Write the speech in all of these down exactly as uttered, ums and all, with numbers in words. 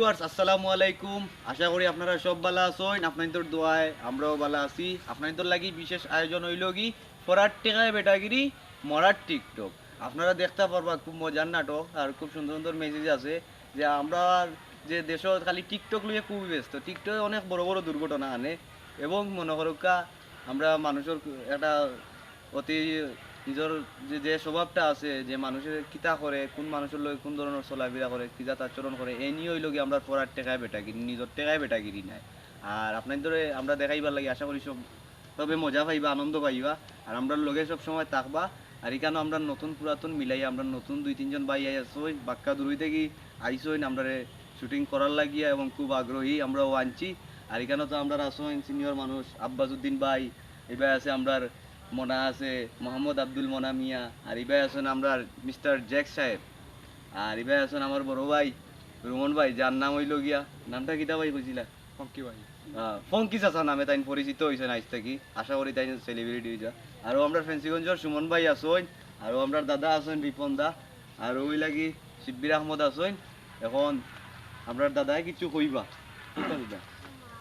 Viewers, আসসালামু আলাইকুম। আশা করি আপনারা সব ভালা আছইন। আপনাইনতর দোয়ায় আমরাও ভালা আছি। আপনাইনতর লাগি বিশেষ আয়োজন অইলো কি, ফরার টেকায় বেটাগিরি, মরার TikTok। আপনারা দেখতা পারবা খুব মজার নাটক আর খুব সুন্দর সুন্দর message আছে যে আমরা যে দেশো খালি TikTok লইয়া খুবই ব্যস্ত। TikTok-এ অনেক বড় বড় দুর্ঘটনা আনে এবং মনো করউক্কা আমরা মানুষর একটা অতি নিজর যে, যে স্বভাবটা আছে, যে মানুষে কিতা করে, কোন মানুষর লগে কোন ধরনর চলাফিরা করে, কি জাত আচরণ করে, এই নিয়া অইলো গি আমরার ফরার টেকায় বেটাগিরি, নিজর টেকায় বেটাগিরি নায়। আর আপনাইনতরে আমরা দেখাইবার লাগি আশা করি সব, সবে মজা পাইবা, আনন্দ পাইবা, আর আমরার লগে সব সময় থাকবা। আর ইখানো আমরার নতুন পুরাতন মিলাইয়া আমরার নতুন দুই তিনজন ভাই আছইন, বাক্কা দূরই থাকি আইছইন আমরারে shooting করার লাগিয়া এবং খুব আগ্রহী আমরাও আনছি। আর ইখানো তো আমরার আছইন senior মানুষ আব্বাসউদ্দিন ভাই, ইবায় আছে আমরার মনা আছে মোহাম্মদ আব্দুল মনা মিয়া, আর ইবায় আছইন আমরার মিস্টার জ্যাক সাহেব, আর ইবায় আছইন আমার বড় ভাই রুমন ভাই, যার নাম অইলো গিয়া, নামটা কিতা ভাই কইছিলা? ফঙ্কি ভাই। আহ, ফঙ্কি চাচা নামে তাইন পরিচিত অইছইন আইজ থাকি। আশা করি তাইন celebrity অইযা। আরও আমরার ফেঞ্চিগঞ্জর সুমন ভাই আছইন, আরও আমরার দাদা আছইন রিপন দা, আর অউ লাগি শিব্বির আহমদ আছইন। এখন আমরার দাদায় কিছু কইবা।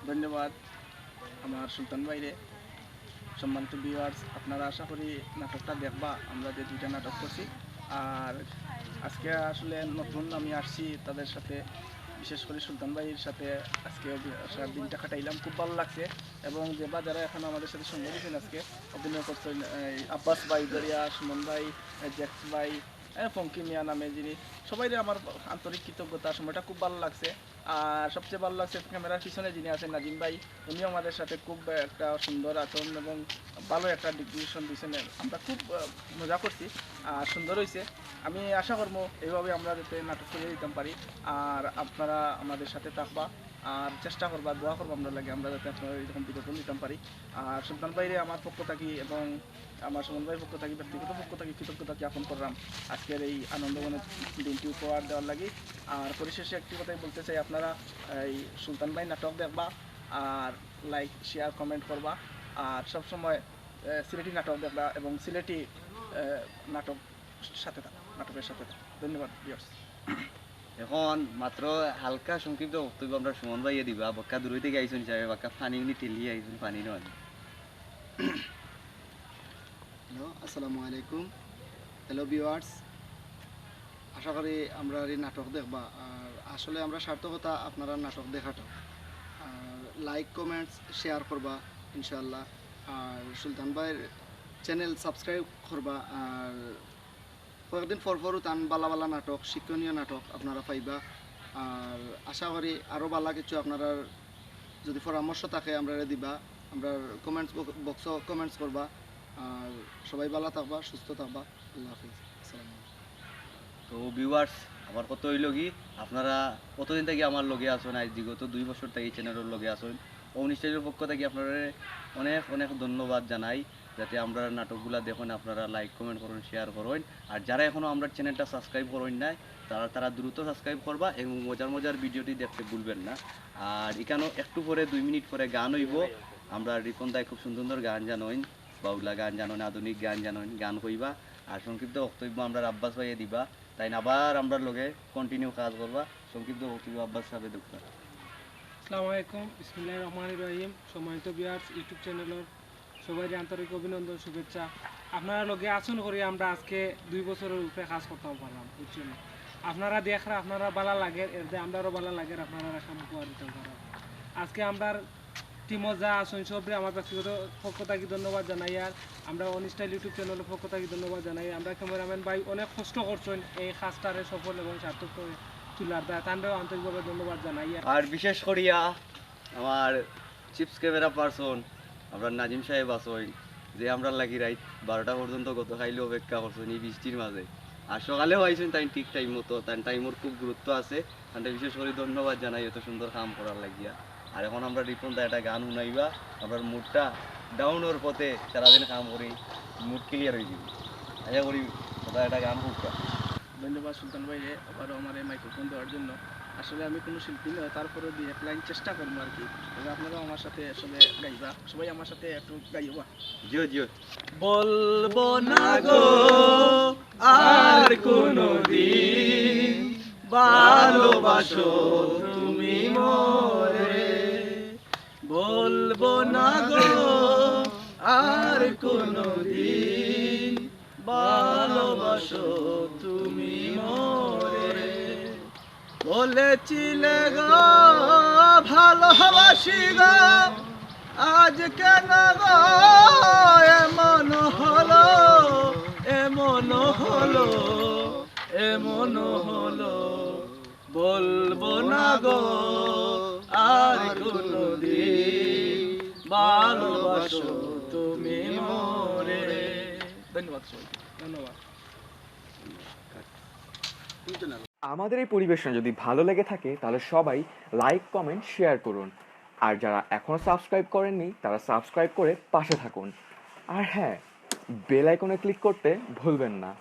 ধন্যবাদ আমার সুলতান ভাইরে। সম্মানিত viewers, আপনারা আশা করি নাটকটা দেখবা, আমরা যে দুইটা নাটক করছি। আর আজকে আসলে নতুন আমি আসছি তাদের সাথে, বিশেষ করে সুলতান ভাইর সাথে আজকে অভি-, আসার দিনটা কাটাইলাম, খুব ভালো লাগছে। এবং যে বা যারা এখন আমাদের সাথে সঙ্গ দিয়েছেন আজকে, অভিনয় করছেন এই আব্বাস ভাই, দরিয়া, সুমন ভাই, জ্যাক্স ভাই, এ, ফঙ্কি মিয়া নামে যিনি, সবাইরে আমার আন্তরিক কৃতজ্ঞতা। সময়টা খুব ভালো লাগছে। আর সবচেয়ে ভালো লাগছে ক্যামেরার পিছনে যিনি আছেন নাজিম ভাই, উনিও আমাদের সাথে খুব একটা সুন্দর আচরণ এবং ভালো একটা ডিসিশন দিয়েছেন। আমরা খুব, আহ, মজা করছি আর সুন্দর হইছে। আমি আশা করবো এইভাবে আমরা যাতে নাটক করে দিতাম পারি। আর আপনারা আমাদের সাথে থাকবা আর চেষ্টা করবা, দোয়া করবা আমরা লাগে, আমরা যাতে আপনারা এরকম বিনোদন দিতাম পারি। আর সুলতান ভাইরে আমার পক্ষ থাকি এবং আমার সুমন ভাইর পক্ষ থাকি, ব্যক্তিগত পক্ষ থাকি কৃতজ্ঞতা জ্ঞাপন করলাম আজকের এই আনন্দঘন দিনটি উপহার দেওয়ার লাগি। আর পরিশেষে একটি কথাই বলতে চাই, আপনারা এই সুলতান ভাই নাটক দেখবা আর like, share, comment করবা। আর সবসময়, আহ, সিলেটি নাটক দেখবা এবং সিলেটি, আহ, নাটক সাথে থাকো, নাটকের সাথে থাকো। ধন্যবাদ viewers। এখন মাত্র হালকা সংক্ষিপ্ত বক্তব্য আমরা সুমন ভাইয়ে দিবা, বাক্কা দূরই থেকে আইছইন হিসাবে, বাক্কা পানি উনি ঠেলিয়া আইছইন, পানি নয়। হ্যালো, আসসালামু আলাইকুম। হ্যালো viewers, আশা করি আমরার এই নাটক দেখবা। আর আসলে আমরার সার্থকতা আপনারা নাটক দেখাটা। আর like, comments, share করবা ইনশাআল্লাহ। আর সুলতান ভাইর channel subscribe করবা। আর কয়েকদিন পর পরও তান বালা বালা নাটক, শিক্ষণীয় নাটক আপনারা পাইবা। আর আশা করি আরও বালা কিছু আপনারার যদি পরামর্শ থাকে আমরারে দিবা, আমরার comments বক-, box-ও comments করবা। আর সবাই বালা থাকবা, সুস্থ থাকবা। আল্লাহ হাফিজ। আসসালামু আলাইকুম। তো viewers, আমার কথা অইলো কি, আপনারা অতদিন থাকি আমার লগে আছইন, আইজ বিগত দুই বছর থাকি channel-অর লগে আছইন। অউ নিশ্চয়ই পক্ষ থাকি আপনারারে অনেক অনেক ধন্যবাদ জানাই। যাতে আমরার নাটকগুলা দেখইন, আপনারা like, comment করইন, share করইন। আর যারা এখনো আমরার channel-টা subscribe করইন নাই, তারা, তারা দ্রুত subscribe করবা এবং মজার মজার video-টি দেখতে ভুলবেন না। আর ইখানো একটু পরে, দুই মিনিট পরে গান অইবো। আমরার রিপন দায় খুব সুন্দর সুন্দর গান জানইন, বাউলা গান জানইন, আধুনিক গান জানইন, গান কইবা। আর সংক্ষিপ্ত বক্তব্য আমরার আব্বাস ভাইয়ে দিবা, তাইন আবার আমরার লগে continue কাজ করবা। সংক্ষিপ্ত বক্তব্য আব্বাস সাহেবে দেউক্কা। আসসালামু আলাইকুম, বিসমিল্লাহির রহমানির রহিম। সম্মানিত viewers, YouTube channel-অর সবাইরে আন্তরিক অভিনন্দন, শুভেচ্ছা। আপনারার লগে আছইন করি আমরা আজকে দুই বছরর উপরে কাজ করতাম পারলাম, বুঝছইন? আপনারা দেখরা, আপনারার বালা লাগের, এরদে আমরারও বালা লাগের, আপনারারে কাম উপহার দিতাম পারলাম। আজকে আমরার team-ও যা আছইন সবরে আমার ব্যক্তিগত পক্ষ থাকি ধন্যবাদ জানাই, আর আমরা One Style YouTube channel-অর পক্ষ থাকি ধন্যবাদ জানাই। আমরা cameraman ভাই অনেক কষ্ট করছইন এই কাজটারে সফল এবং সার্থক করে তুলার দায়, তানরেও আন্তরিকভাবে ধন্যবাদ জানাই। আর বিশেষ করিয়া আমার chips camera person, আমরার নাজিম সাহেব আছইন, যে আমরার লাগি রাইত বারোটা পর্যন্ত গত কাইলও অপেক্ষা করছইন এই বৃষ্টির মাঝে। আর সকালেও আইছইন তাইন ঠিক time মতো, তাইন time-অর খুব গুরুত্ব আছে। তানরে বিশেষ করি ধন্যবাদ জানাই অত সুন্দর কাম করার লাগিয়া। আর এখন আমরার রিপন দা একটা গান হুনাইবা, আমরার mood-টা down-অর পথে সারাদিন কাম করি, mood clear অইযিবো। আশা করি দাদা একটা গান কউক্কা। ধন্যবাদ সুলতান ভাইরে, আবারও আমারে microphone দেওয়ার জন্য। আসলে আমি কোনো শিল্পী নয়, তারপরেও দুই এক line চেষ্টা করবো আর কি। তবে আপনারাও আমার সাথে আসলে গাইবা, সবাই আমার সাথে একটু গাইবা। জিও, জিও। বলবো না গো আর কোনোদিন, ভালোবাসো তুমি। মোরে, বলবো না গো আর কোনোদিন ভালোবাসো তুমি মোরে। বলেছিলে গো ভালোবাসি গো, আজ কেন গো এমন হলো, এমন হলো, এমন হলো। বলবো না গো আর কোনোদিন ভালোবাসো তুমি মোরে। ধন্যবাদ সবাইকে, ধন্যবাদ। আমাদের এই পরিবেশনা যদি ভালো লেগে থাকে, তাহলে সবাই লাইক, কমেন্ট, শেয়ার করুন। আর যারা এখনও সাবস্ক্রাইব করেননি, তারা সাবস্ক্রাইব করে পাশে থাকুন। আর হ্যাঁ, বেল আইকনে ক্লিক করতে ভুলবেন না।